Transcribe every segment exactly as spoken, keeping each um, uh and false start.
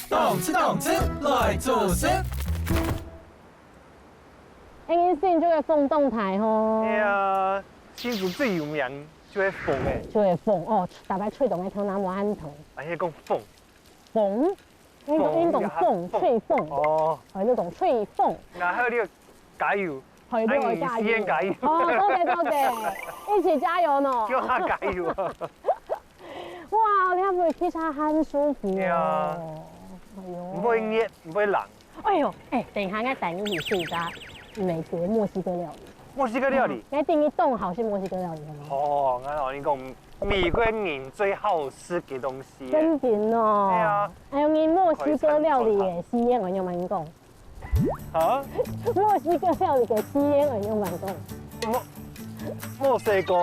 動次動次來做事。哎，你新竹个風當大吼。哎呀，新竹最有名就係風欸。就係風哦，大概吹動个頭那無恁痛。啊，你講風。風，你講你講風，風，吹風，哦，哦，你講吹風。然後你加油，係，你愛加油。哎，你先加油。哦，多謝多謝，一起加油喏。叫他加油啊。哇，你看，非常很舒服哦。對啊。哎呦。毋會熱，毋會冷。哎呦，哎，等一下，𠊎帶你去試一下美國墨西哥料理。墨西哥料理？嗯，𠊎等你當好食墨西哥料理个咯。哦，𠊎同你講，美國人最好食个東西。真的哦。對啊。哎呦，你墨西哥料理耶，西宴我有問你講。 啊？墨西哥料理个西宴，你有問過？墨，墨西哥，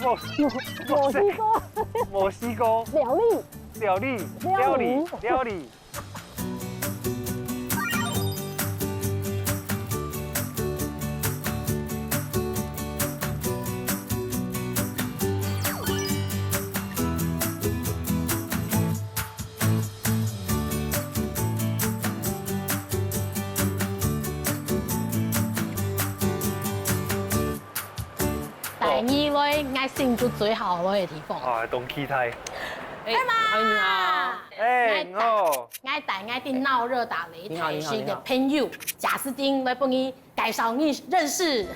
墨，墨西哥。墨西哥。料理。料理，料理，料理。料理。 帶你來𠊎心中最好來个地方。啊，當期待。哎，嗨，你好。哎，你好。𠊎帶，𠊎帶𠊎个鬧熱打擂台係一個朋友，賈斯汀來幫你介紹你認識。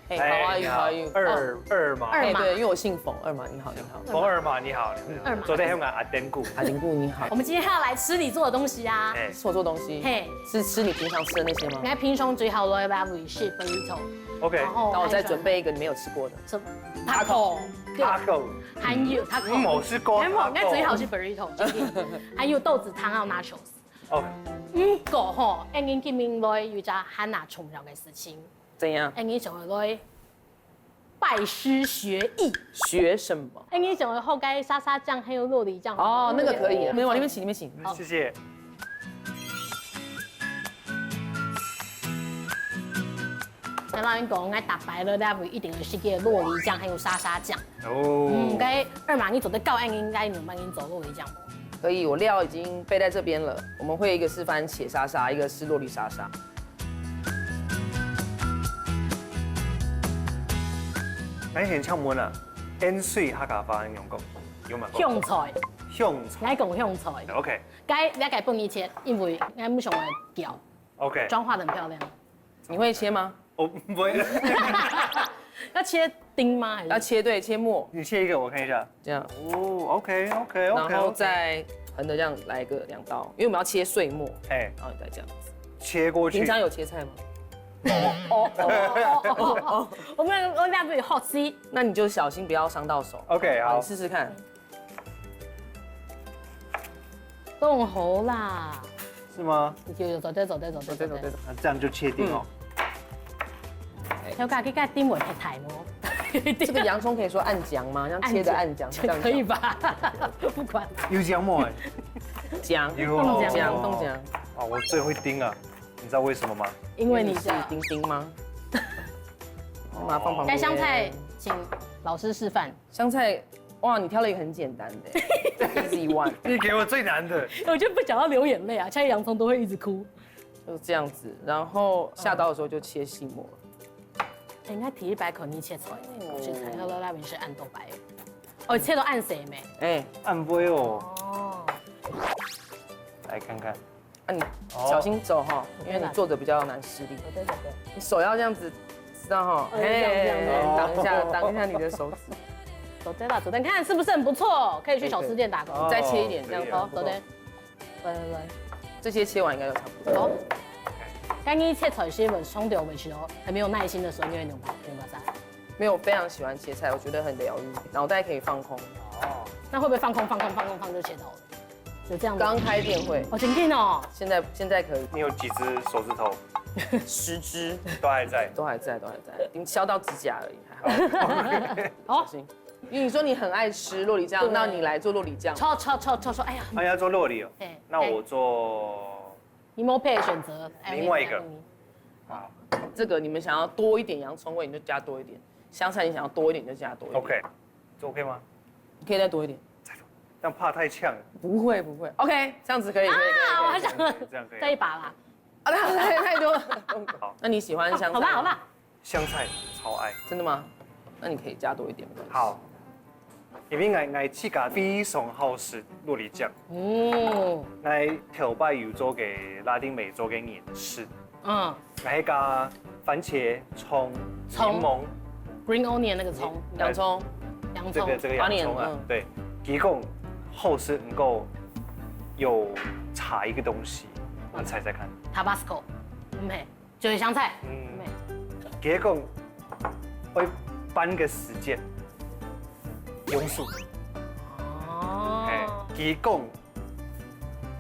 哎，how are you？How are you？二，二馬。哎，對，因為我姓馮，二馬，你好，你好。馮二馬，你好，你好。二馬。坐在香港阿丁姑。阿丁姑，你好。我們今天要來吃你做的東西啊。哎。是我做東西？嘿。是吃你平常吃的那些嗎？你看平常最好來吧，美式 burrito。OK。然後那我再準備一個你沒有吃過的。什麼？taco。對。Taco。還有 taco。嗯，我吃過。哎，我應該最好是 burrito，今天。還有豆子湯，還有 nachos。哦。不過吼，哎，你今日來有一隻還較重要的事情。 怎樣？哎，你想要來拜師學藝。學什麼？哎，你想要學該沙沙醬還有酪梨醬？哦，那個可以。沒有，你們請，你們請。好。謝謝。那老人講，𠊎打敗了，那不一定有這個酪梨醬還有沙沙醬。哦。嗯，該二馬你做得教，哎，應該你有幫你做酪梨醬無？ 可以，我料已經備在這邊了。我們會一個是番茄沙沙，一個是酪梨沙沙。𠊎先請問啊，芫荽客家話仰般講？有嗎？香菜。香菜。𠊎講香菜。OK。該，𠊎該分你切，因為𠊎毋想愛掉。OK。妝化得很漂亮。你會切嗎？ 我不會。要切丁嗎？還是？要切，對，切末。你切一個，我看一下。這樣。哦，OK，OK，OK，OK。然後再橫的這樣來個兩刀，因為我們要切碎末。嘿。然後你再這樣子。切過去。平常有切菜嗎？哦，哦，哦，哦，哦，哦。我們，我們這樣子有好奇。那你就小心不要傷到手。OK，好。你試試看。 當好啦。是嗎？有，有，做得，做得，做得，做得。那這樣就切丁哦。嗯。小可，這個丁會忒大無？這個洋蔥可以說暗醬嗎？像切的暗醬，暗醬，這樣可以吧？不管。有醬無？欸，醬，有哦。凍醬，凍醬。啊，我最會丁啊，你知道為什麼嗎？因為你是丁丁嗎？麻煩旁邊。該香菜，請老師示範。香菜 哇，你挑了一個很簡單的，easy one。你給我最難的。我就不想要流眼淚啊，切洋蔥都會一直哭。就這樣子，然後下刀的時候就切細末。欸，你看第一擺看你切菜，切菜，然後那邊是恁大擺。哦，切到恁細咩？欸，恁細哦。哦。來看看。 啊，你小心走哈，因為你坐著比較難施力。對對對。你手要這樣子，知道哈？哦，這樣，這樣，這樣。擋一下，擋一下你的手指。走對了，走對，你看是不是很不錯？可以去小吃店打工。哦，再切一點，這樣子。好，走對。來來來，這些切完應該就差不多。好，剛剛切菜是很衝動，我們其實很沒有耐心的時候，你會怎麼辦？怎麼辦？沒有，我非常喜歡切菜，我覺得很療癒，腦袋可以放空。哦，那會不會放空放空放空放就切到了？ 有這樣嗎？剛開店會。哦，真的哦。現在，現在可以。你有幾隻手指頭？十隻。都還在。都還在，都還在，已經削到指甲而已，還好。好。小心。因為你說你很愛吃酪梨醬，對。那你來做酪梨醬。錯錯錯錯錯，哎呀。哎呀，做酪梨哦。嘿，那我做你没有配的选择，哎另外一个我给你好这个你们想要多一点洋葱味，你就加多一点；香菜你想要多一点，你就加多一点。 ，OK，这 OK 吗？你可以再多一点。这样怕太呛。不会不会，OK，这样子可以可以可以。啊，我还想这样可以。再一把啦。啊，太太多。好，那你喜欢香菜？好辣好辣。香菜超爱。真的吗？那你可以加多一点，没关系。好，因为我我自家非常好食洛梨酱，哦，我头擺有做个拉丁美洲个饮食，嗯我还加番茄、葱、葱柠檬，，green onion 那个葱，洋葱，洋葱这个，这个洋葱啊 onion，嗯，对，提供好食能够有差一个东西，你猜猜看。 Tabasco，嗯嘿，就是香菜，嗯嗯嘿，结果会半个时间，用素，哎哦，，提供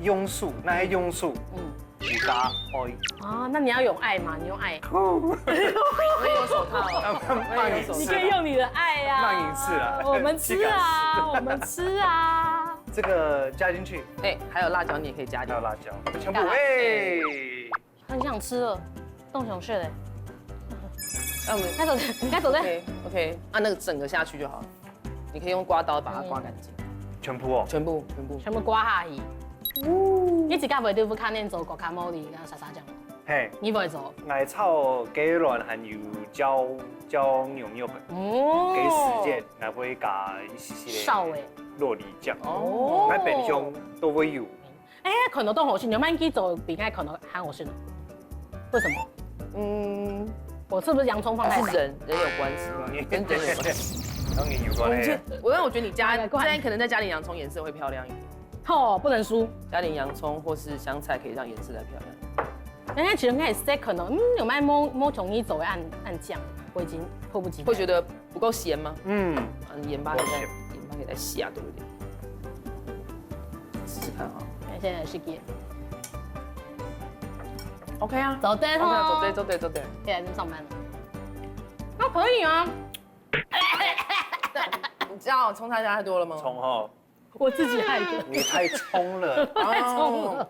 用素，那些用素，嗯，你加爱，啊，那你要有爱嘛，你用爱，我也有手套，我也有手套你可。以用你的爱呀，慢饮食啊我们吃啊，我们吃啊，这个加进去，哎，还有辣椒你也可以加进去。还有辣椒，全部哎，很想吃了，动想睡嘞，那我们该走，该走嘞， OK OK，啊，那个整个下去就好了。你可以用刮刀把它刮干净，全部哦，全部全部。全部刮下去。你自家会对不看念做guacamole跟沙沙酱吗？嘿，你不会做？我炒雞卵還有椒椒牛肉粉，哦，給時間，我會加一些些少欸洛梨醬，哦，我冰箱都會有。哎，可能都好吃，你们去做比赛可能还好吃呢。为什么？嗯，我是不是洋葱放太少？是人人有关系吗？跟人有关系。然後你有我觉關係，得，我让我觉得你加，来过来这样可能再加点洋葱，颜色会漂亮一点。哦，不能输。加点洋葱或是香菜，可以让颜色再漂亮。人家其实应该也是在可能，嗯，有卖摸摸统一走的按按酱，我已经迫不及待。会觉得不够咸吗？嗯，嗯，盐巴可以再不够咸盐巴可以再下多一点，试试看啊。现在是给 OK 啊，走对 OK，走哦，对走对走对。可以来这上班了。那可以啊，你知道葱太加太多了吗？蔥吼，我自己害的。你太衝了。太冲了。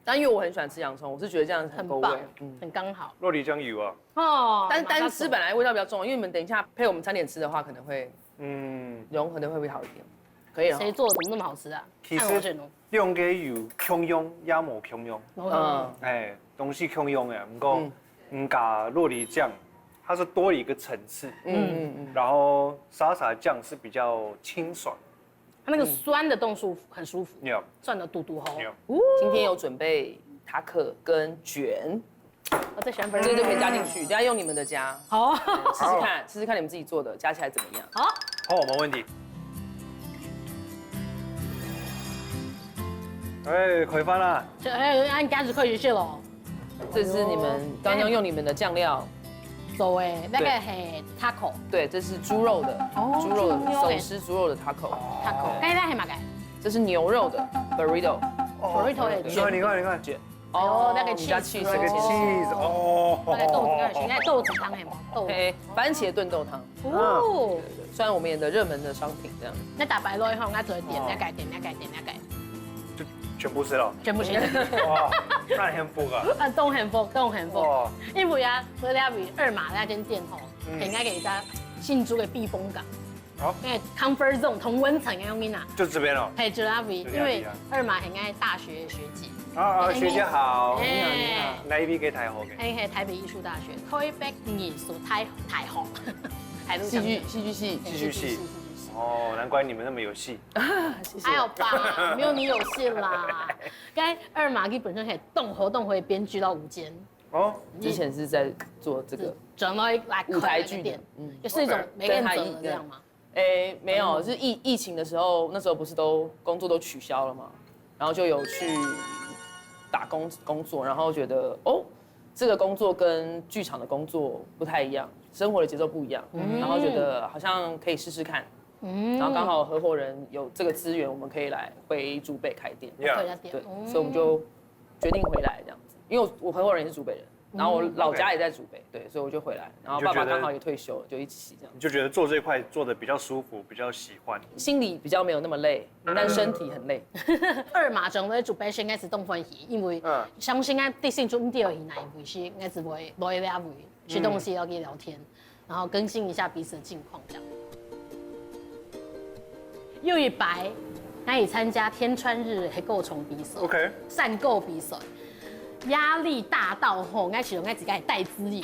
但因为我很喜欢吃洋葱，我是觉得这样很够味很棒。嗯，很刚好洛梨醬油啊，哦。但但是吃本来味道比较重，因为你们等一下配我们餐点吃的话，可能会嗯，融合的会不会好一点？可以了。谁做的怎么那么好吃啊？其实看我选哦。用个有共樣也無共樣，嗯，嗯，哎，東西共樣的，不過嗯嗯加洛梨醬，它是多了一個層次，嗯嗯嗯。然後沙沙醬是比較清爽，它那个酸的度数很舒服，有酸的嘟嘟吼。有，今天有准备塔可跟卷，我最喜欢粉这个就可以加进去，等下用你们的加，好，试试看，试试看你们自己做的加起来怎么样。好，好，無問題。哎，開飯啦！就哎，按家子可以谢了。这是你们刚刚用你们的酱料走哎，那个嘿 taco，对，这是猪肉的，哦猪肉的猪肉的手撕猪肉的 taco， taco，刚才那还蛮改这是牛肉的 burrito， burrito 也你看，你看，你看，哦那个你加 cheese cheese，那個哦 cheese 哦，那个豆子，那个豆子汤还吗？豆子。哎，番茄炖豆汤，哦，算我们的热门的商品这样。那打白了以后，我做点那改，点那改，点那改，就全部吃了。全部是。哇，太幸福了。啊，都很福，都很福。哇，因为啊，我了比二马那间店吼，嗯应该给大家新竹的避风港。好因为 comfort zone 同温层要用哪？就這邊了。嘿，Jalabi，就 Jalabi 啊因为二马很爱大学学姐，啊啊，學姐好，哎哪一位可以太好的？嘿嘿，台北艺术大学，台北艺術大大學，台北戏剧戏剧系，戏劇系。哦，難怪你們那麼有戲。谢谢。还有吧，没有你有戏啦。该二马基本上可以动活动回编剧到五间，哦，之前是在做这个转到来舞台剧的店，，嗯，也是一种没练者跟台艺这样嘛。诶，没有，是疫疫情的时候，那时候不是都工作都取消了嘛，然后就有去打工工作，然后觉得哦，这个工作跟剧场的工作不太一样，生活的节奏不一样，嗯然后觉得好像可以试试看，嗯然后刚好合伙人有这个资源，我们可以来回竹北开店，回 yeah，家店对，嗯所以我们就决定回来这样子，因为我我合伙人也是竹北人，然后我老家也在竹北，对，所以我就回来，然后爸爸刚好也退休了，就一起这样。你就觉得做这块做的比较舒服，比较喜欢。心里比较没有那么累，但身体很累。二嫲轉來竹北先，𠊎係當歡喜，因為相信𠊎知先就毋知去哪一位，係𠊎係會來這位吃東西，要跟你聊天，然後更新一下彼此的近況這樣。有一擺，𠊎去參加天穿日黑狗蟲比賽， OK，山狗比賽，壓力大到吼，𠊎想講𠊎自家係戴資穎，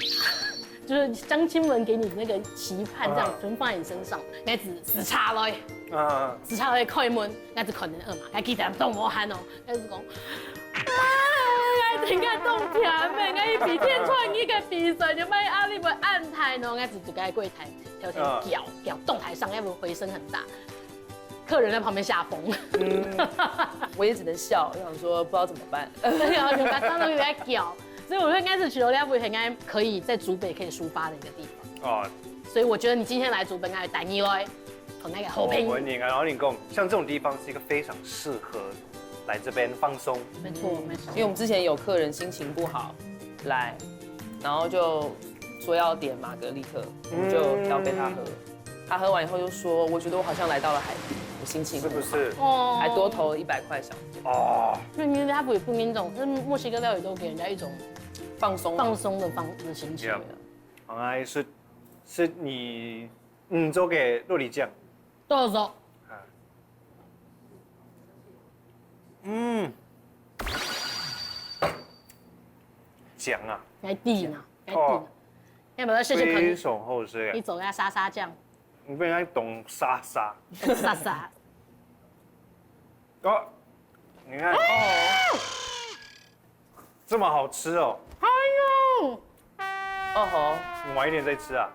就是張親文給你的那個期盼這樣全放在你身上，𠊎就駛車來，啊，駛車來開門，𠊎就看到二嫲，𠊎記得當無閒哦，𠊎就講，啊，𠊎真个當甜咩，𠊎一比天穿日个比賽，就買壓力會恁大哦，𠊎就自家櫃台條條叫叫動台上，要不回聲很大。 客人在旁邊嚇瘋。我也只能笑，我想说不知道怎么办。對啊，就把他们在叫。所以我就应该是觉得这位应该可以在竹北可以抒发的一个地方。哦，所以我觉得你今天来竹北，应该带你来，同那个好朋友。我跟你，然后你跟我们，像这种地方是一个非常适合来这边放松。没错，没错。因为我们之前有客人心情不好来，然后就说要点玛格丽特，我们就调给他喝。他喝完以后就说：“我觉得我好像来到了海边，我心情很好。”是不是？哦还多投了一百块小费，哦，那你家不也不民众，就是墨西哥料理都给人家一种放松放松的方的心情。 Yeah 好，来是是你嗯做个洛梨酱，どうぞ。嗯，香啊，来地呢，来地哦呢。要不要谢谢非肯？常好吃哎，你走一下沙沙酱，你被人家懂沙沙沙沙。哦，你看哦，这么好吃哦，哎呦，哦吼，你晚一点再吃啊，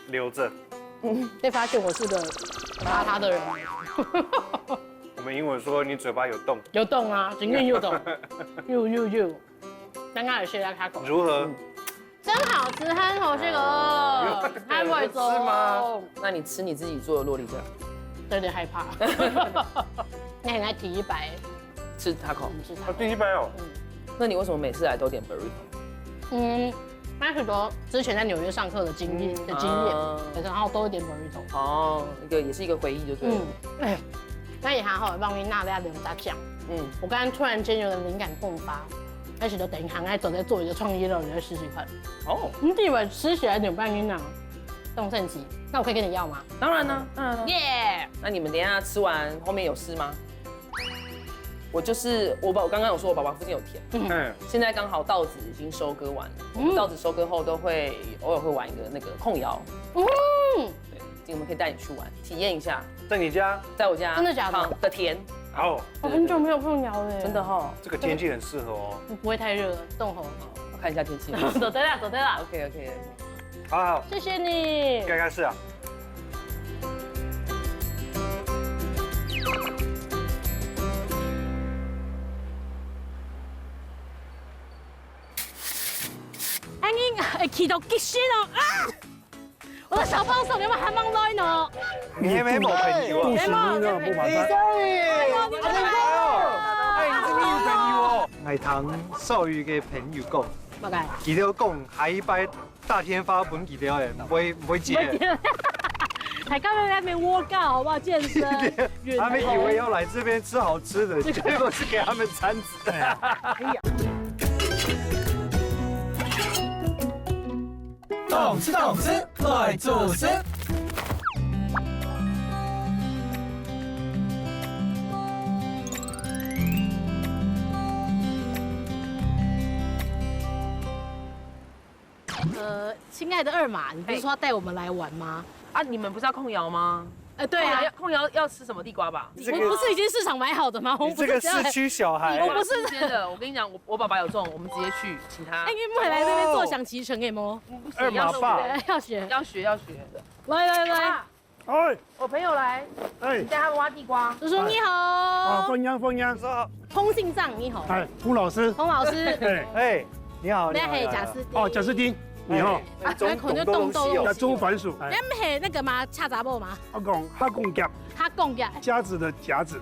留着。被发现我是个邋遢的人。我们英文说你嘴巴有洞，有洞啊，今天又懂，又又又，刚刚有谢谢他口，如何？真好吃，很好吃哦，还会有吃吗？那你吃你自己做的洛梨酱，有点害怕。那你来提一百，吃 taco。你是啊，第一百哦，那你为什么每次来都点 burrito？嗯，那很多之前在纽约上课的经历的经验，啊然后都有点 burrito。哦，一个也是一个回忆就对了。嗯，哎，那也还好，帮你纳了两大酱。嗯，我刚刚突然间有个灵感迸发，开始就等一下，哎，走在做一个创意料理，来试试看。哦，你以为吃起来有点半斤啊？这种神奇，那我可以跟你要吗？当然呢，当然呢。耶！那你们等一下吃完后面有事吗？我就是我爸，我刚刚有说我爸爸附近有田，嗯，现在刚好稻子已经收割完了，我们稻子收割后都会偶尔会玩一个那个控窑，嗯，对，我们可以带你去玩，体验一下，在你家，在我家真的假的旁的田，好，我很久没有碰窑了耶，真的哈，这个天气很适合哦。不会太热，冻吼。我看一下天气。走对了，走对了， OK OK OK，好好，谢谢你。该开始啊。哎，你哎，气到极限哦啊！我的小帮手，你们还忙来呢？你还没没朋友啊？没忙，不麻烦。哎呦，你们哎，你这边有朋友哦。我听少宇个朋友讲，大概。佢都讲下一摆打电话分佢哋，唔会唔会接。还刚刚在那边 work out 好不好？健身。他们以为要来这边吃好吃的，结果是给他们餐子。动次动次来做事。呃，亲爱的二马，你不是说要带我们来玩吗？啊，你们不是要控窑吗？呃，对啊控窑要，控窑要吃什么地瓜吧？我们不是已经市场买好的吗？我们不是这样你这个市区小孩我，不是新鲜的，我跟你讲，我我爸爸有种，我们直接去请他哎，。你们还来这边坐享其成哎吗？二马爸，要学，要学要学。来来来，啊，哎我朋友来，哎你带他挖地瓜。叔叔你好啊，，欢迎欢迎，通信长你好，哎，吴老师，洪老师，哎，哎，你好，你好，那还有你好贾斯汀，哦，贾斯汀，你好，哎，中东都西哦那可能动动亚洲番薯，哎，哎，嘿，那个吗？恰杂布吗？我讲哈讲夹，他讲的，夹子的夹子，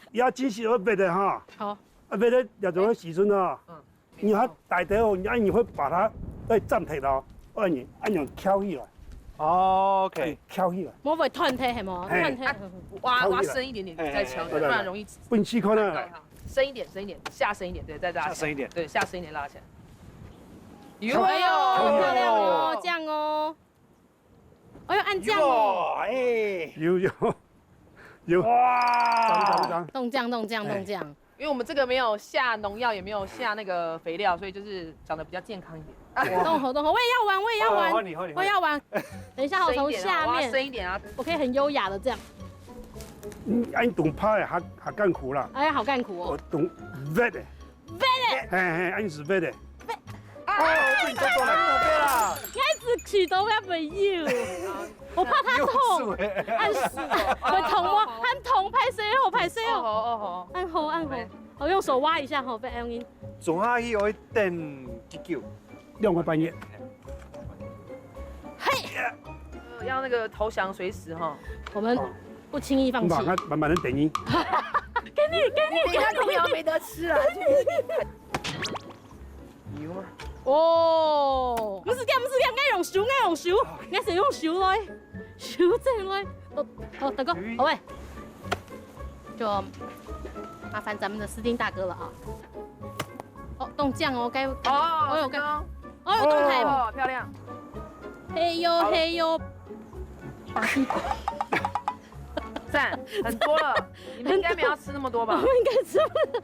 也真係愛搣个哈。好。啊，搣个這種个時陣啊，嗯。你還帶頭，你，啊，你會把它再站起來，啊，你，啊，你翹起來。哦，OK。翹起來。莫會斷忒，係無？嘿。斷忒。啊，挖，挖深一點點再敲，嘿，嘿，嘿。不然容易。分你試看啊。對，好，深一點，深一點，下深一點，對，再拉起來。下深一點。對，下深一點拉起來。哎呦，哎呦，漂亮哦，這樣哦。 哎呦，恁靚哦。有，哎。有，有，有。哇！锺，锺，锺。中獎，中獎，哎。中獎。因為我們這個沒有下農藥，也沒有下那個肥料，所以就是長得比較健康一點。當好，當好，我也要玩，我也要玩，哦，換你，換你，我也要玩。等一下，好，從下面，深一點啊，我要深一點啊。我可以很優雅的這樣。嗯，哎，你動拍的，較，較艱苦啦。哎呀，好艱苦哦。哦，動搣的。搣的。嘿，嘿，哎，你係搣的。 啊，哦，你做到了，你做到了。𠊎只試到个朋友，我怕他痛，有水。很，會痛嗎？很痛，歹勢哦，歹勢哦。哦吼，哦吼。很好，很好。好，用手挖一下吼，不要用力。總下去愛等幾久？兩個半月。嘿。呃，要那個投降隨時哈。我們不輕易放棄。慢慢，慢慢地等你。給你，給你，給你。等一下，空調沒得吃了。 有嗎？哦，毋使驚，毋使驚，𠊎用手，𠊎用手，𠊎先用手來，手先來。哦，哦，大哥，好喂。就麻煩咱們的司令大哥了啊。哦，中獎哦，該，哦，哦，有該，這個。哦，有動態。哦，漂亮。嘿喲，好了。嘿喲。巴西狗。 讚，很多了。你們應該沒有要吃那麼多吧？我們應該吃不了。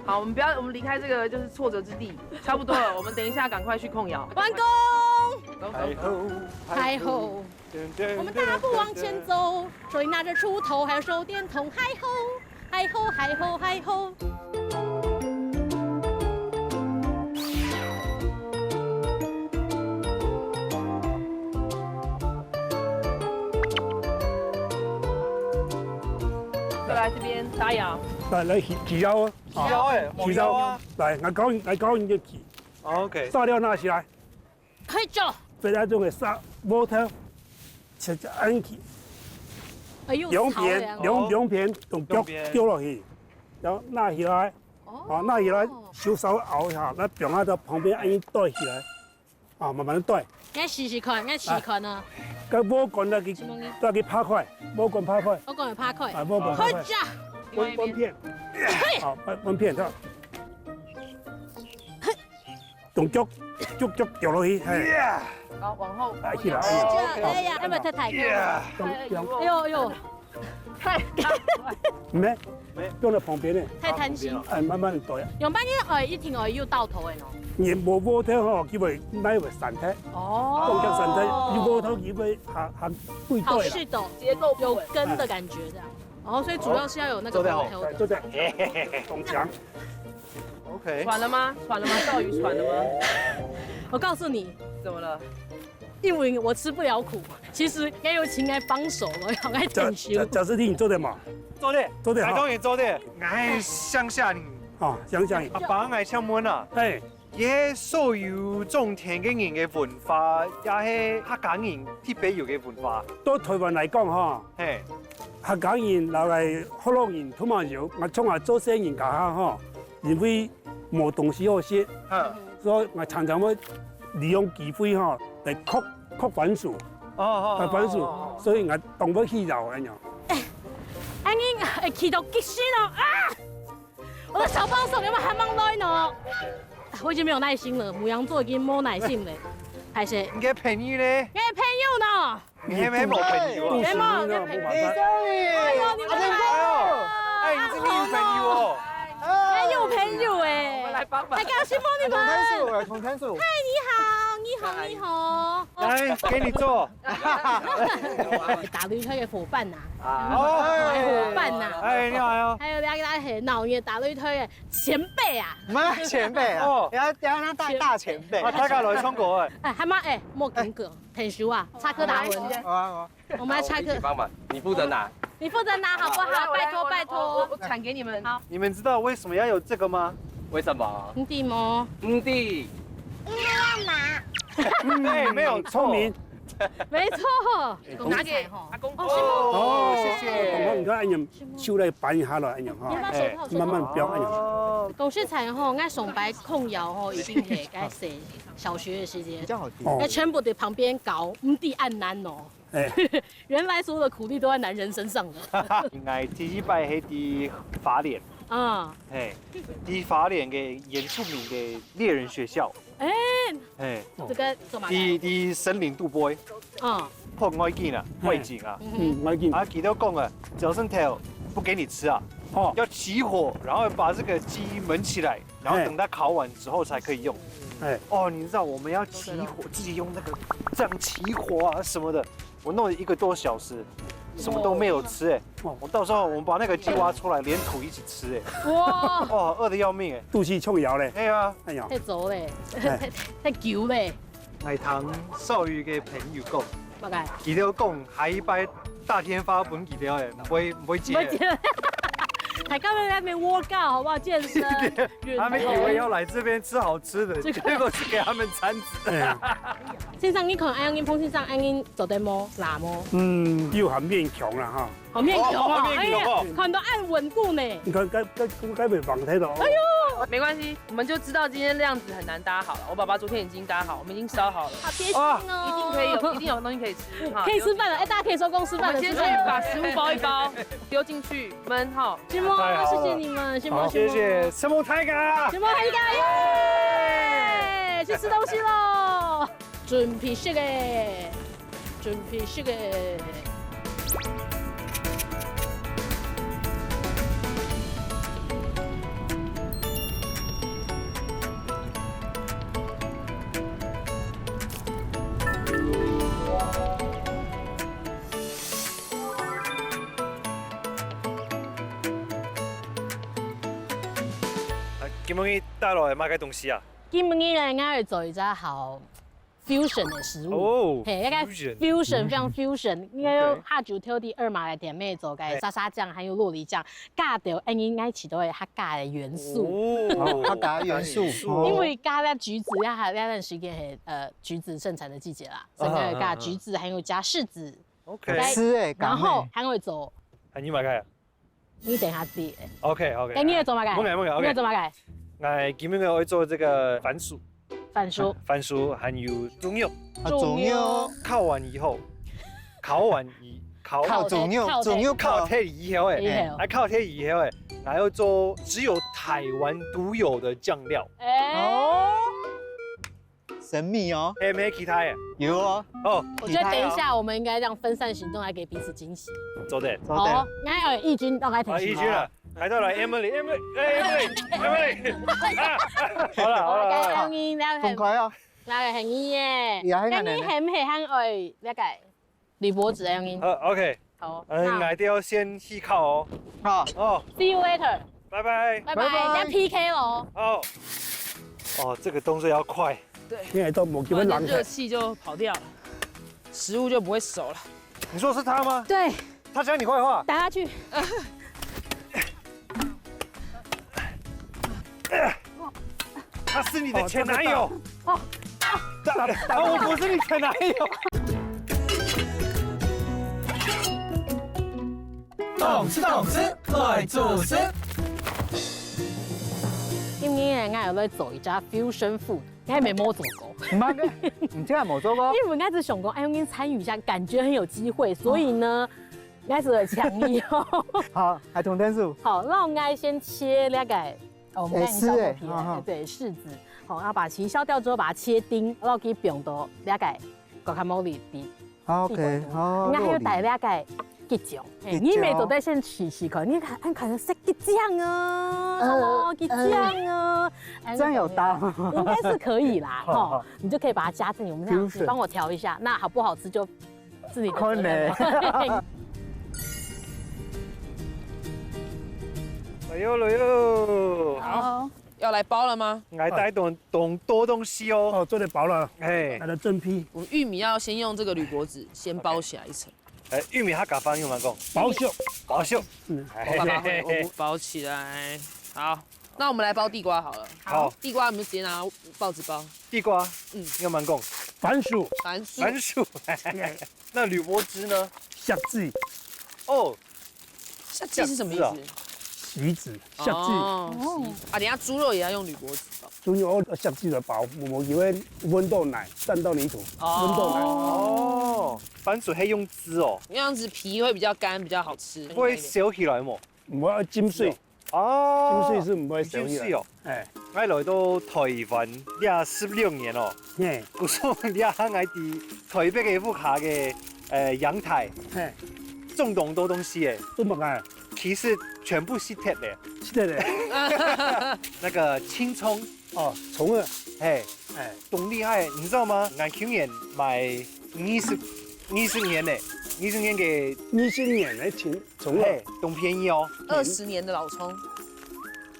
好，我們不要，我們離開這個就是挫折之地，差不多了。我們等一下趕快去控窯。完工。走，走，走。嗨吼，嗨吼。我們大步往前走，手裡拿著鋤頭，還有手電筒，嗨吼，嗨吼，嗨吼，嗨吼。 過來這邊搭窯。來，來，起，起窯哦。起窯欸，起窯。起窯啊。來，𠊎教你，𠊎教你就起。OK。沙料拿起來。可以走。非常重要，沙，water，切，切，按起。哎呦，两片，草呀。两，两片，用丢，丢落去，然後拿起來。哦。啊，拿起來，手稍微拗一下，那放在這旁邊，按呢堆起來。 啊，慢慢地堆。𠊎試試看，𠊎試看啊。該鍋蓋那個，什麼呢？那個拍開，鍋蓋拍開。我講有拍開。啊，鍋蓋拍開。好，這樣。碗，碗片。嘿。好，碗，碗片，好。嘿。腳，腳，腳掉落去，嘿。好，往後。哎，起來，哎呀，哎呀，哎呀，要不要太抬高？Yeah。哎呦，哎呦，太高了。沒，沒，放在旁邊呢。太貪心。哎，慢慢地倒呀。用半日，哎，一停，哎，又到頭，哎，喏。你無摸透吼，佢會，哪會散開？哦。當腳散開，你摸透佢會還，還跪倒啦。好，是的，結構不穩。有根的感覺，這樣。哦，所以主要是要有那個做得好。平衡的。哎，做得。懂講。 OK。喘了嗎？喘了嗎？赵宇喘了吗？我告訴你，怎麼了？因為我吃不了苦，其實也有請來幫手了，要來假，等修。假，假設你做得嘛？做得，做得哈。大家也做得。哎，鄉下人。啊，鄉下人。阿爸，𠊎請問啊，哎。這所有種田个人个文化，也係客家人特別有个文化。到台灣來講哈，嘿。客家人摎𠊎福佬人都嘛有，𠊎從來做生意該下哈，因為 無東西好食，嗯。所以𠊎常常會利用機會吼，來硞，硞番薯，哦，哦，硞番薯，哦，哦，哦。所以𠊎當會去咬恁樣。哎，恁樣會氣到急死哦！啊！我的小幫手，你們還忙來呢？我已經沒有耐心了，母羊座已經沒有耐心了，還是你个朋友呢？你的朋友呢？ 你還沒有朋友啊？你還沒有，你還沒有。哎呦，你們來了。哎呦，哎，你是你有朋友哦。哎，有朋友哎。我們來幫忙。還高興嗎你們？同攤數，同攤數。嗨，你好，你好，你好。來，給你坐。打擂台的伙伴吶。啊。哦。伙伴吶。哎，你好，你好。還有兩個很鬧熱打擂台的前輩啊。什麼前輩啊？哦。等下，等下他大，大前輩。啊，大家來唱歌哎。哎，還蠻，哎，莫緊張。 朋友啊，插科打諢。好啊，好啊。我們來插科。好，我一起幫忙。你負責拿。你負責拿好不好？我來，我來，拜託，拜託。我，我，我，我傳給你們。好。你們知道為什麼要有這個嗎？為什麼？你知嗎？你知。因為要拿。對，沒有錯。聰明。沒錯。哎，拿給阿公。哦，是嗎？哦，謝謝。懂了，你看，哎呀，手來扳一下了，哎呀，哈。你要不要手套？哎，慢慢標，哎呀。哦。董事長吼，𠊎上擺控窯吼，一定係該誰？ 小學的時間，比較好聽。哦。那全部在旁邊搞，毋知恁難哦。哎。原來所有的苦力都在男人身上了。應該第一擺係在花蓮。啊。嘿，在花蓮个原住民个獵人學校。哎。嘿。這個做麼个？在，在森林肚背。嗯。看外景啊，嘿。外景啊。嗯哼。嗯，外景。啊，佢兜講啊，朝晨頭不給你吃啊，哦。要起火，然後把這個雞燜起來， 然後等它烤完之後才可以用。哎。哦，你知道我們要起火，自己用那個這樣起火啊什麼的，我弄了一個多小時，什麼都沒有吃哎。哦。我到時候我們把那個雞挖出來，連土一起吃哎。哇！哦，餓得要命哎。肚屎衝枵咧。哎呀。哎呀。太足咧，哎。太，太久咧。 𠊎聽少宇个朋友講，麼个？佢兜講下一擺打電話分佢兜欸，毋會，毋會接。毋會接。大家都在那邊work out，好不好？健身、運動。他們以為要來這邊吃好吃的，這個結果是給他們餐紙。哎呀。先生，你看，恁樣，彭先生，恁樣做得無？辣無？嗯，有還勉強啦哈。 好勉強哦，哦，好勉強哦。哎呀，看到恁穩固呢。你看，該，該，該袂放忒了哦。哎呦，沒關係，我們就知道今天這樣子很難搭好了。我爸爸昨天已經搭好，我們已經燒好了。好貼心哦。啊。一定可以有，一定有東西可以吃哈。可以吃飯了，哎，大家可以收工吃飯了，我們先去把食物包一包，丟進去燜哈。是嗎？太好了。謝謝你們，謝謝，好，謝謝，承蒙大家。承蒙大家，耶！去吃東西嘍。 準備食个，準備食个。啊，今晡日帶來麼个東西啊？今晡日呢，𠊎愛做一隻好 fusion的食物。哦，嘿，該個fusion。Fusion，非常fusion，應該用下酒特地二馬來點妹做个沙沙醬，還有酪梨醬，加點，哎，應該起到客家的元素。哦，客家元素。因為加了橘子，要還，要段時間，嘿，呃，橘子盛產的季節啦，所以應該有加橘子，還有加柿子。OK。來，吃欸，然後還會做，還有麼个？ 你等下知。OK，OK。該你愛做麼个？無个，無个，OK。你愛做麼个？𠊎今日愛做這個番薯。番薯。番薯還有豬肉。啊，豬肉。豬肉。烤完以後，烤完以，烤，烤豬肉，烤忒，豬肉烤。烤忒以後欸，以後。啊，烤忒以後欸，還要做只有台灣獨有的醬料。欸。哦。神秘哦。還有沒有其他的？有哦。哦，我觉得等一下我们应该这样分散行动，来给彼此惊喜。做得。做得。好，那哎，义军大概提醒。啊，义军了，来，再来，Emily，Emily，哎，Emily，Emily，啊，好了，好了，好了。来，欢迎，来，很快啊。来，很快耶。也很难呢。那你很，很，很爱那个 铝箔纸个原因。呃，OK，好，呃，那𠊎兜先去考哦。好。哦，see you later，拜拜，拜拜，拜拜。要P K咯。好。哦，这个动作要快。对，现在都没机会冷却。不然热气就跑掉了，食物就不会熟了。你说是他吗？对，他讲你坏话。打下去。他是你的前男友。哦，这个大。哦，啊，我不是你前男友。懂吃懂吃，快做事。今日呢，𠊎又来做一隻fusion food，𠊎還無做過。毋係个，你竟然無做過？因為𠊎只想講，哎，𠊎參與一下，感覺很有機會，所以呢，𠊎就來請你哦。好，還同天數。好，那𠊎先切那個 哦，我們剛才已經削過皮了，哎，是哎，好，好。對，柿子。好，然後把皮削掉之後，把它切丁，然後可以放到那個guacamole裡。好，OK，好，應該還有帶那個桔醬，嘿，桔醬。你每做得先試試看，你看，哎，可能是桔醬哦，呃，哦，桔醬哦，哎，這樣有搭嗎？應該是可以啦，好，吼，好。你就可以把它加進去。我們這樣子，fusion。幫我調一下，那好不好吃就 自己的責任。看呢。來喲，來喲。好，要來包了嗎？來帶東，東，多東西哦。哦，做得包了。嘿。來了正批。我們玉米要先用這個鋁箔紙先包起來一層。哎，玉米客家話仰般講？包燒。包燒。嗯。哎。我把它，我，我包起來。好。 那我們來包地瓜好了。好。地瓜我們就直接拿報紙包。地瓜，嗯。仰般講？番薯。番薯。番薯。那鋁箔紙呢？錫紙。哦。錫紙是什麼意思？錫紙啊。錫紙，錫紙。哦，錫紙。啊，等一下豬肉也要用鋁箔紙包。豬肉要錫紙來包，無，無，因為溫度耐，沾到泥土，哦。溫度耐。哦，番薯還用紙哦。那樣子皮會比較乾，比較好吃。不會燒起來嗎？毋會，浸水。 哦，浸水係毋會燒起來。浸水哦。哎。𠊎來到台灣這十六年哦，嘿。故所這下𠊎在台北个屋下个，呃，陽台，嘿。種當多東西誒。種麼个？其實全部死忒了。死忒了。那個青蔥。哦，蔥啊。嘿。哎。當厲害，你知道嗎？𠊎舊年買二十，二十年呢，二十年个。二十年个青 蔥啊。嘿，當便宜哦。二十年的老蔥。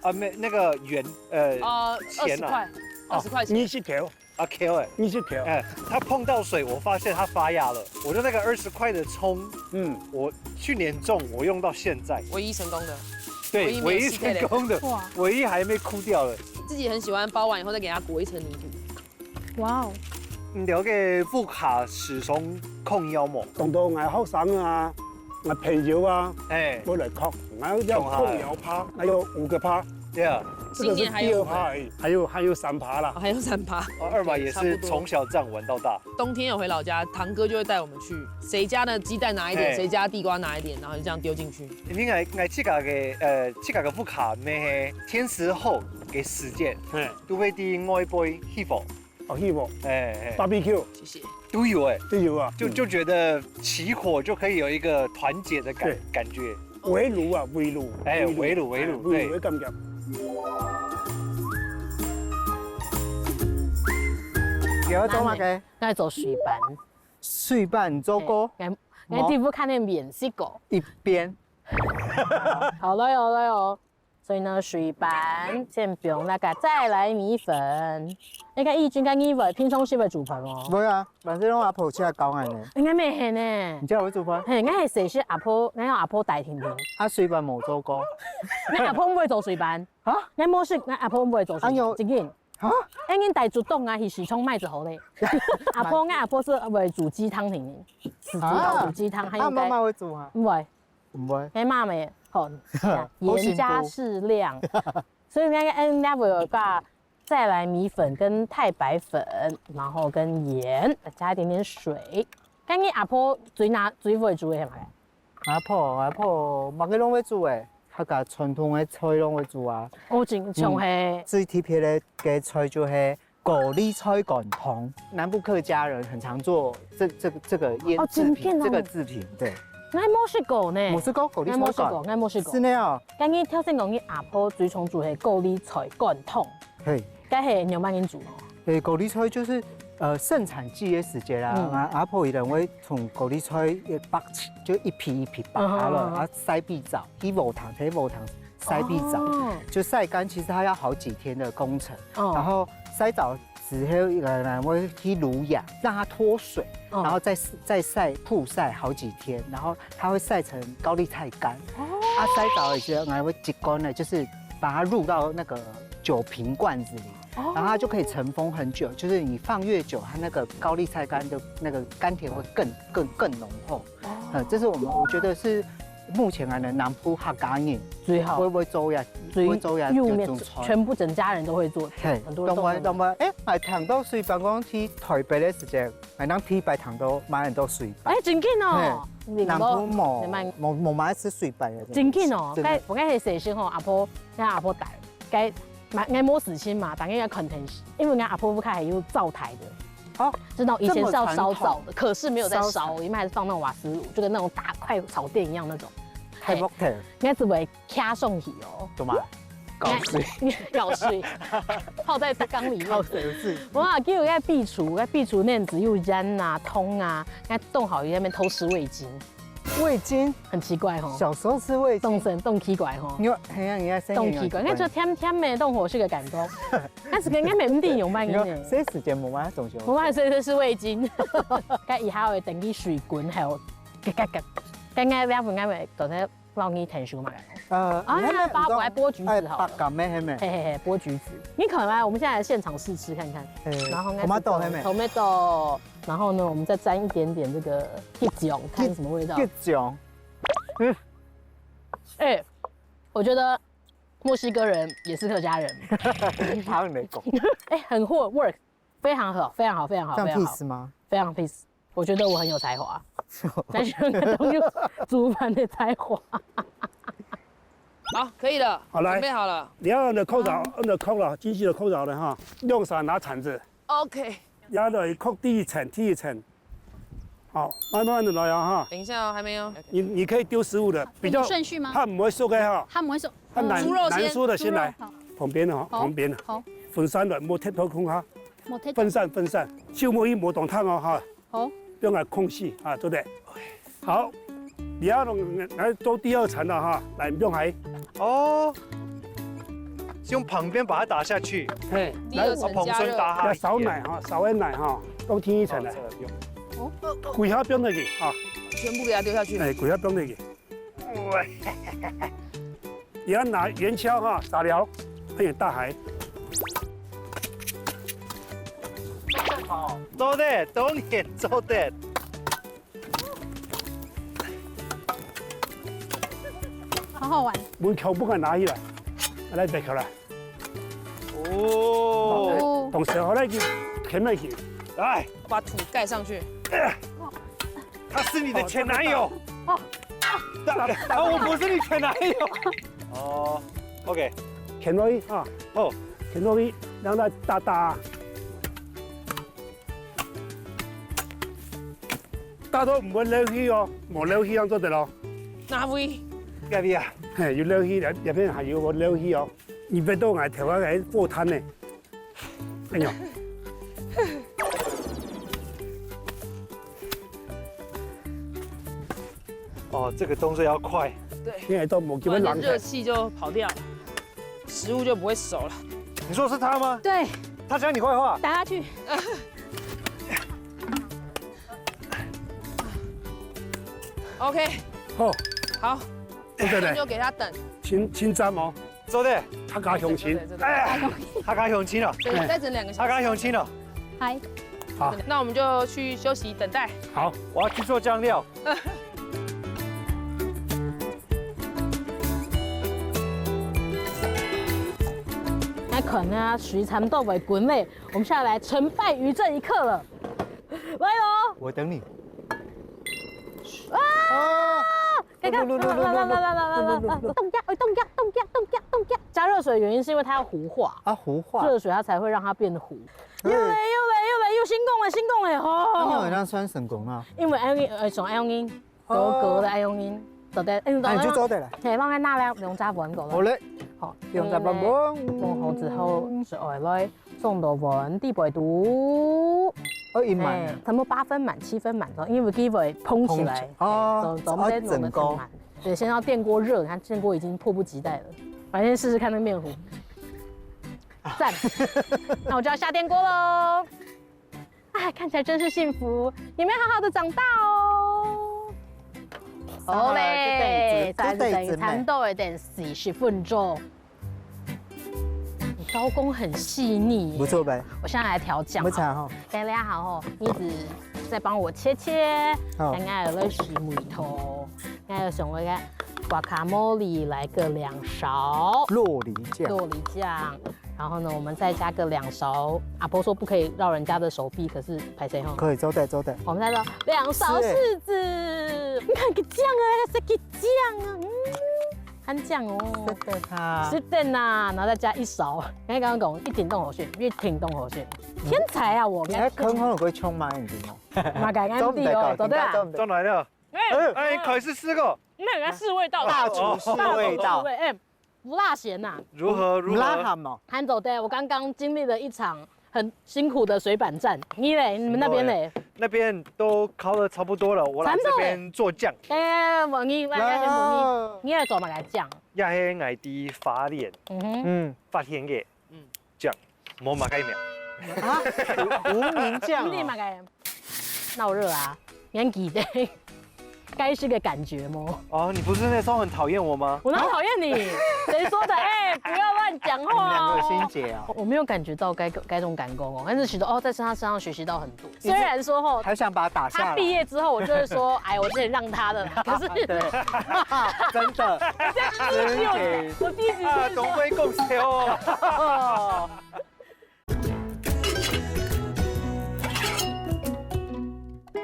啊，沒，那個圓，呃，哦，錢啊。二十塊，二十塊錢。二十塊。啊，K哎。二十塊。哎，它碰到水，我發現它發芽了。我就那個二十塊的蔥，嗯。我去年種，我用到現在。唯一成功的。對，唯一沒有失敗的。唯一成功的，哇。唯一還沒枯掉的。自己很喜歡包完以後再給它裹一層泥土。 哇哦。你了解屋下時常囥窯無？當多𠊎學生啊，𠊎朋友啊，哎。會來囥，𠊎有囥窯趴，還有五個趴。對啊。這個是第二趴而已，還有，還有三趴啦。哦，還有三趴。哦，二馬也是從小這樣玩到大。差不多。冬天有回老家，堂哥就會帶我們去，誰家的雞蛋拿一點，哎。誰家地瓜拿一點，然後就這樣丟進去。 因為𠊎，𠊎自家个，呃，自家个屋下乜係天時好个時節，嘿。都會在外背起火。哦，起火。哎，哎。Barbecue。謝謝。都有哎。都有啊。就，嗯。就覺得起火就可以有一個團結的感，對。感覺。圍爐啊，圍爐。哎，圍爐。圍爐，圍爐，哎，圍爐，對。圍爐个感覺。你愛做麼个？𠊎做水粄。 水粄做過？嘿，𠊎，𠊎在屋下个面食過。一遍。好了喲，好了喲。所以呢，水粄先放該個再來米粉。該個義軍个你會，平常時會煮飯無？會啊，平時攏阿婆自家教𠊎呢。應該乜係呢。你自家會煮飯？嘿，𠊎係細時阿婆，𠊎用阿婆帶定定。啊，水粄無做過。𠊎阿婆毋會做水粄。啊？𠊎無食，𠊎阿婆毋會做水粄。啊，有。真个。 哈？恁樣帶竹筒啊，去市場賣就好咧。阿婆，𠊎阿婆係會煮雞湯定定，自家煮雞湯，啊。還有該，啊，媽媽會煮啊？毋會。毋會。該媽媽，吼，好幸福。鹽加適量。所以那個，嗯，那我有一個再來米粉跟太白粉，然後跟鹽，加一點點水。該你阿婆最拿，最會煮个係麼个？ 阿婆，阿婆，麼个攏會煮誒，客家傳統个菜攏會煮啊。哦，真，像係。嗯，最特別个，个菜就係高麗菜乾湯。南部客家人很常做這這個這個醃製品，哦，真的哦。這個製品，對。𠊎無食過呢。無食過高麗菜乾？𠊎無食過，𠊎無食過。係呢哦。該你頭先講你阿婆最常煮係高麗菜乾湯，嘿。該係仰般人煮哦？誒，高麗菜就是呃盛產季个時節啦，嗯。啊，阿婆一定會從高麗菜一剝起，就一皮一皮剝下來，嗯哼嗯哼。啊，曬必燥，去禾埕，去禾埕 曬必燥，哦。就曬乾，其實它要好幾天的工程。哦。然後曬燥之後，呃，會去滷養，讓它脫水，哦。然後再再曬曝曬好幾天，然後它會曬成高麗菜乾。哦。啊，曬燥了之後，還會擠乾呢，就是把它入到那個酒瓶罐子裡，哦。然後它就可以塵封很久。就是你放越久，它那個高麗菜乾的那個甘甜會更更更濃厚。 哦。呃，這是我們，我覺得是目前來的南部客家人最好。會會做呀，最會做呀，有名，這種菜。全部整家人都會做，嘿，很多人都會。當然當然，誒，𠊎聽到水粄講去台北个時節，𠊎當第一擺聽到買很多水粄。誒，真緊哦。嘿，你南部無你買無無買食水粄个。真緊哦，真的。該𠊎該係細時候阿婆，𠊎阿婆帶，該買，𠊎無事情嘛，大家要看電視，因為𠊎阿婆屋下還有灶台的。 哦，是那種以前是要燒灶的，這麼傳統。可是沒有在燒，燒柴。裡面還是放那種瓦斯爐，就跟那種大快炒店一樣那種。太木頭。嘿，應該是會卡上去哦。怎麼？搞水。搞水，泡在缸裡面。搞水是。哇，叫人家壁櫥，該壁櫥那樣子又煙啊、通啊，該凍好，在那邊偷吃味精。味精？很奇怪吼。小時候吃味精。凍神，凍奇怪吼。你有，嘿啊，你愛生凍奇怪，那就甜甜的，凍好食个感覺。 但是應該無毋知仰般个呢。你說，這時間無買東西。無買，所以這是味精。該以後會等佢水滾後，嘎嘎嘎。該該這份該會做得讓你甜手嘛。呃，啊，你還沒，八卦，剝橘子好了。哎，八卦咩，還沒。嘿嘿嘿，剝橘子。你可能來，我們現在來現場試吃看看。嘿，然後應該是 tomato，還沒。Tomato，然後呢，我們再沾一點點這個桔醬，看是什麼味道。桔醬。嗯。哎，我覺得 墨西哥人也是客家人。他很没讲。哎，很會 work，非常好，非常好，非常好，非常好。这样 peace 吗？非常 peace。我觉得我很有才华，但是那个东西煮饭的才华。好，可以了，好，来，准备好了。你要用你的扣子，嗯。用你的扣了，精细的扣子了哈，用手拿铲子。OK。 压落去，扣第一层，第一层。好，慢慢的来啊哈。等一下哦，还没有。你你可以丢食物的，比较，有顺序吗？它不会熟的哈。它不会熟。它难，嗯，猪肉先。难熟的先来，猪肉，好。旁边的哈，好，旁边的。好。分散了，莫贴到空哈。莫贴到。分散分散，就莫一莫动它哦哈。好。用来空气啊，对不对？ 好，你要弄来做第二层了哈，来，你不用还。哦，是用旁边把它打下去。嘿，第二层加热。来，哦，旁边打下去。要少奶哈，少一点奶哈，都第一层的。哦，这个不用。哦。几下放进去啊。全部给它丢下去。哎，几下放进去。喂。 你要拿圆锹哈，撒料，很有大海。做得，当然做得。好好玩。门口不敢拿起来，来，别敲了。哦。同时，后来就填了去。来。把土盖上去。 他是你的前男友。哦。啊，我不是你前男友。哦，OK。填落去啊。哦。填落去，让它大大。大到毋好漏氣哦，無漏氣样做得咯。哪位？隔壁啊。嘿，有漏氣，两两片还有个漏气哦。你别到我头啊，个火炭呢。 哎呦。哦，这个动作要快。对，现在都没给我不然冷的。热气就跑掉，食物就不会熟了。你说是他吗？对。他讲你坏话？打下去。OK。好。好。对对对。那就给他等。请请站哦。 做得。客家鄉親。對，對，對，對。哎呀，客家鄉親哦。对，再等两个小时。客家鄉親哦。嗨。好。那我们就去休息等待。好，我要去做酱料。那可能啊，水差不多会滚嘞，我们下来成败于这一刻了。来哦。我等你。啊！啊！ 看看，来来来来来来来来，冻掉，哎，冻掉，冻掉，冻掉，冻掉。加热水的原因是因为它要糊化，啊，糊化。热水它才会让它变糊。又來又來又來又成功了，成功了吼！那你有那算成功啊？因為愛用，呃，像愛用音，格格的愛用音，做得，嗯，那你就做得了。嘿，放在那了，兩隻碗過來。好嘞，好，兩隻碗。放好之後，就愛來送到碗底背肚。哦，一滿啊。哎，差不多八分滿、七分滿，因為佢會膨起來，膨起，哦，就，就，哦，整個。對，先讓電鍋熱，你看電鍋已經迫不及待了，我先試試看那個麵糊。 讚。那我就要下電鍋囉。哎，看起來真是幸福，你們好好的長大哦。好嘞，好嘞，這陣子，這陣子，差不多有點四十分鐘。你刀工很細膩耶。不錯吧？我現在來調醬好了。不錯哈。大家好吼，你一直在幫我切切，好。剛剛有在洗木頭。 還有想要个guacamole來個兩勺，酪梨醬。酪梨醬，然後呢，我們再加個兩勺。阿婆說不可以繞人家的手臂，可是拍誰吼？可以，招待招待。我們再說兩勺柿子，你看个醬啊，那個是个醬啊，嗯，很醬哦。是的哈。是的呐，然後再加一勺。剛剛講一點都好選，一點都好選，天才啊我！你還坑好有會衝嗎？你知道？嘛該安迪哦，做得啊。轉來了。 哎，哎，開始試過。那人家試味道。大廚試味道。哎，不辣鹹呐。如何，如何？不辣鹹哦。還做得，我剛剛經歷了一場很辛苦的水板戰。你嘞？你們那邊嘞？那邊都烤得差不多了，我來這邊做醬。哎，我，你，來，來，來，你，你來做麼个醬？也係𠊎在花蓮，嗯哼。嗯。發現个。 醬，無麼个名。啊？無，無名醬哦。你麼个？鬧熱啊，年紀的，該是个感覺麼？哦，你不是那時候很討厭我嗎？我哪討厭你？誰說的？哎，不要亂講話哦。你們兩個有心結哦。我沒有感覺到該，該種感覺哦，但是覺得哦，在他身上學習到很多。雖然說吼，還想把他打下來。他畢業之後，我就會說，哎，我之前讓他的啦，可是對，真的，我現在第十九，我第十九啊，總归恭喜哦。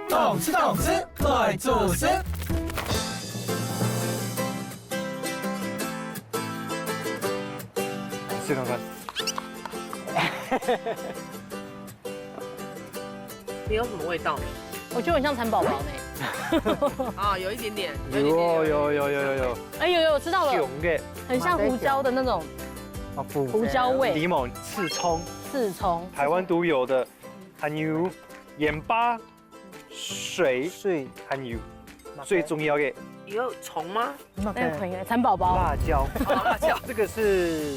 動次動次來做事。試看看。沒有什麼味道呢。我覺得很像蠶寶寶呢。啊，有一點點，有一點點，有，有，有，有，有，有。哎，有，有，我吃到了。熊的。很像胡椒的那種。啊，胡椒味。檸檬、刺蔥。刺蔥。台灣獨有的，還有鹽巴、水，水。還有最重要的，有蟲嗎？那可以，蠶寶寶。辣椒。哦，辣椒。這個是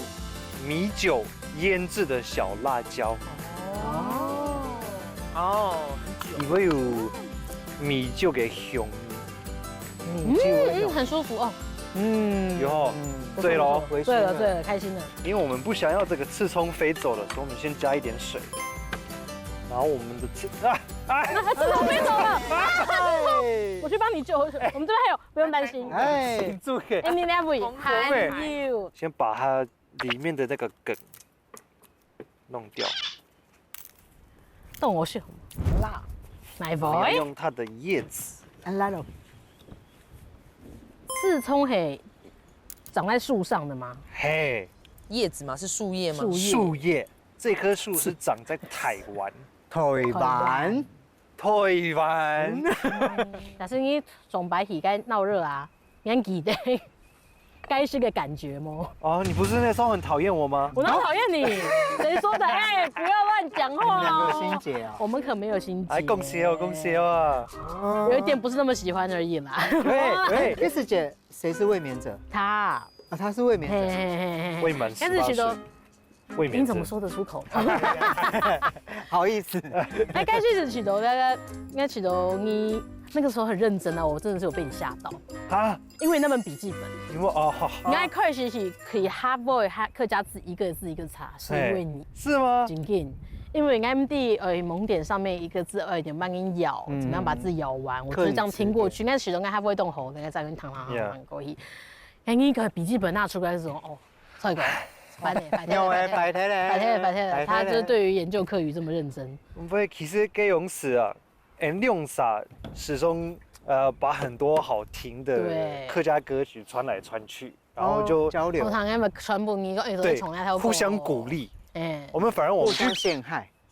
米酒醃製的小辣椒。哦。哦，很久。佢會有米酒个香味。米酒个香味。嗯，嗯，很舒服哦。嗯，有吼，嗯，醉咯。微醺了。醉了，醉了，開心了。因為我們不想要這個刺蔥飛走了，所以我們先加一點水。然後我們的刺，啊，啊，刺蔥飛走了。哎。我去幫你救，我們這邊還有，不用擔心。哎。請注意。哎，你那位，還有。先把它裡面的那個梗弄掉。動我手。辣。來，我們要用它的葉子。辣咯。刺蔥係長在樹上的嗎？嘿。葉子嗎？是樹葉嗎？樹葉。樹葉，這棵樹是長在台灣。台灣。台灣。但是你上擺去該鬧熱啊， 你還記得該時个感覺無？哦，你不是那時候很討厭我嗎？我哪討厭你？誰說的？哎，不要亂講話哦。你們兩個有心結啊？我們可沒有心結。哎，恭喜哦，恭喜哦！有一點不是那麼喜歡而已啦。喂，喂，Kiss姐，誰是衛冕者？他。啊，他是衛冕者。嘿，嘿，嘿，嘿。衛冕十八歲。但是其實 衛冕者。你怎麼說得出口？好意思。哎，該時是試著，該，該試著你那個時候很認真啊，我真的是有被你嚇到。啊？因為那本筆記本。因為，哦，好。你一開始係可以哈不會哈客家字一個字一個查，是因為你。嘿，是嗎？真緊，因為𠊎們在，呃，蒙點上面一個字，呃，有點慢慢咬，嗯。怎麼樣把字咬完？我就是這樣聽過去，刻以詞典。那時候應該還不會動喉，應該在那邊躺躺躺 Yeah。 過去。哎，你个筆記本拿出來的時候，哦，帥哥，白天，白天，有欸，白天，白天嘞，白天嘞，白天嘞。他就是對於研究客語這麼認真。毋會，其實該樣式啊，𠊎兩儕始終，呃，把很多好聽的，對，客家歌曲傳來傳去，然後就，哦，交流。通常他們傳播你說，哎，對，從那條，互相鼓勵。哎。我們反而我們互相陷害。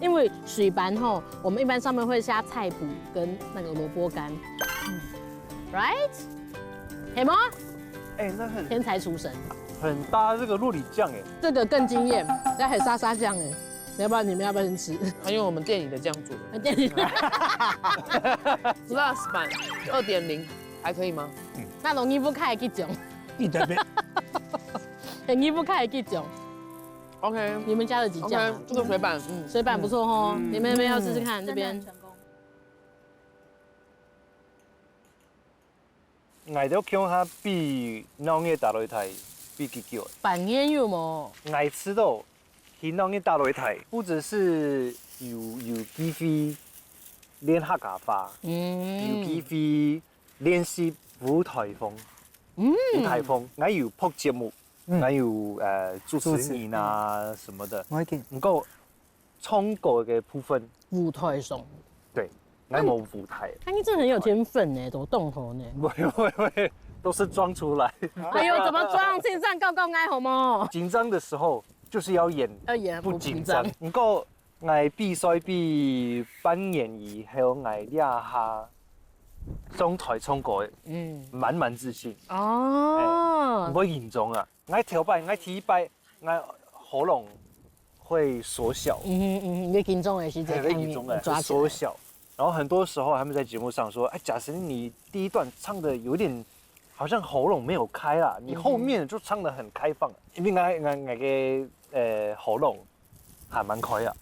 因為水粄吼，我們一般上面會加菜脯跟那個蘿蔔乾，嗯，right？黑嗎？哎，那很天才廚神，很搭这个洛里酱哎。這個更驚豔，要還沙沙醬哎，要不然你們要不要先吃？還有我們店裡的醬煮的那店裡，plus 版二点零，還可以嗎那容易不開的這種，你特別很容易不開的這種，？OK 你們加了幾醬啊 OK，？這個水粄，嗯，水粄不錯哦，你們要不要試試看這邊？，𠊎兜鄉下比鬧熱打擂台比幾久。半年有無？𠊎知道，去鬧熱打擂台，不只是有有機會練客家話，有機嗯，會練習舞台風，舞台風，𠊎有拍節目，𠊎有呃主持人啊什麼的。我已經不過唱歌的部分，舞台上，對，𠊎無舞台。那你真的很有天分呢，怎麼動頭呢？喂喂喂，都是裝出來。哎呦，怎麼裝？緊張高高矮好嗎？緊張的時候就是要演要演不緊張。不過𠊎比賽比半年以後，𠊎這下上台唱歌，嗯，滿滿自信，哦不，會緊張啊。𠊎頭擺，𠊎第一擺，𠊎喉嚨會縮小，嗯嗯，你緊張的時節，會緊張的，會縮小。然後很多時候他們在節目上說，哎，假使你第一段唱的有點，好像喉嚨沒有開啦，你後面就唱的很開放，因為𠊎𠊎𠊎个呃喉嚨還蠻開啊。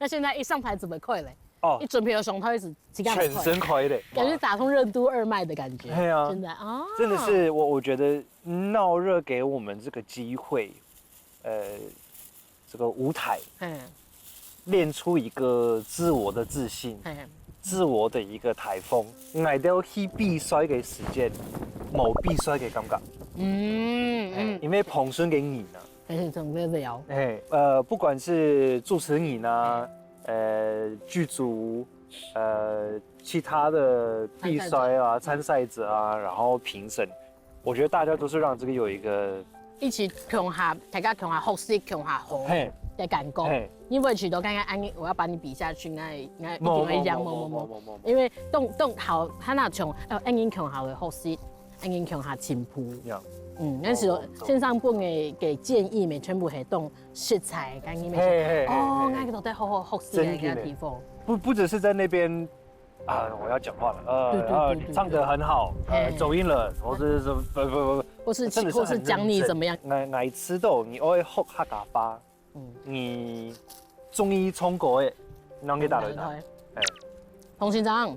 那現在一上台準備開咧，哦一，準備要上台時，自家來開，全身開的，感覺打通任督二脈的感覺。哎呀真的啊，真的是我我覺得鬧熱給我們這個機會，呃，這個舞台，嘿，練出一個自我的自信，嘿，自我的一個台風。𠊎兜去比賽的時間，無比賽的感覺，嗯嗯，因為旁邊的人啊，但是總是聊，哎，呃，不管是主持人啊，呃，劇組，呃，其他的比賽啊，參賽者啊，然後評審，我覺得大家都是讓這個有一個，一起共下，大家共下學習，共下好嘿，的感覺。嘿，因為去到剛剛安妮，我要把你比下去，那那一某定會講某某某某，某某某，因為當當好，他那從呃，安妮共下會學習，安妮共下進步。呀，嗯，但是哦哦先生分的个建議，咪全部係當實在，跟你们嘿嘿嘿哦，嘿那个都在好好學習真的的地方。不不只是在那邊啊，我要講話了，呃，對對呃對對唱得很好，呃，嘿走音了，或者是不不不，或是真的是或是講你很認真怎麼樣？？𠊎𠊎知道你愛學客家話，嗯你中意唱歌的，讓你打擂台。哎，洪先生，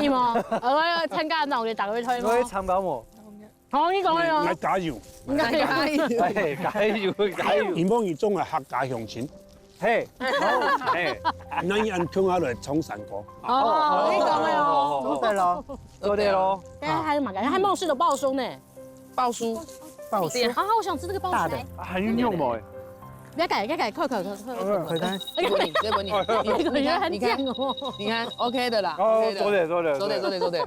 你嗎？呃，我要參加鬧熱打擂台嗎？我會參加無？好，你講的哦。來加油！應該可以。哎，加油加油！希望你做个客家鄉親，嘿，哦嘿，那你安共下來唱山歌。哦，你講的哦。做得咯，做得咯。大家還有嘛？還有冒失的報書呢。報書，報書好好，我想吃這個報書。大的來，啊還有用無？不要改，不要改，快快快快快！回答这不你，这不你，我觉得很你看贱哦。你看，OK 的啦哦， OK 的做得做得做得做得做得。